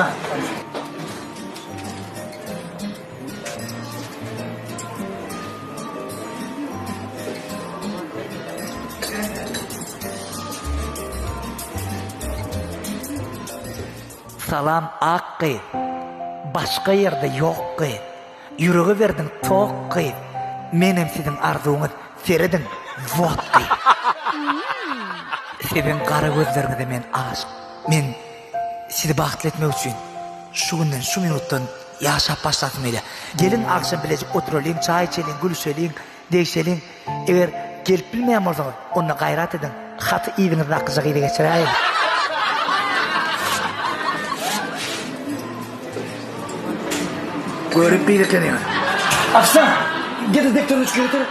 Jan. Salam ak gyz. Başga ýerde ýok gyz. Ýürege berdiň tok gyz. Menem siziň arzuwyňyz serediň wot gyz. Siziň gara gözleriňize men aşyk. Men sizi bagtly etmek üçin şu günden şu minutdan ýaşap başlasym gelýär. Geliň agşam bilejik oturalyň çaý içeliň gülüşeliň. Degşeliň. Eger gelip bilmeýän bolsaňyz, onda gaýrat ediň, haty yzyňyzdakyja gyza geçiräýiň. Görip bir ekeniňiz. Ofisiant, getir depderini üçin getir.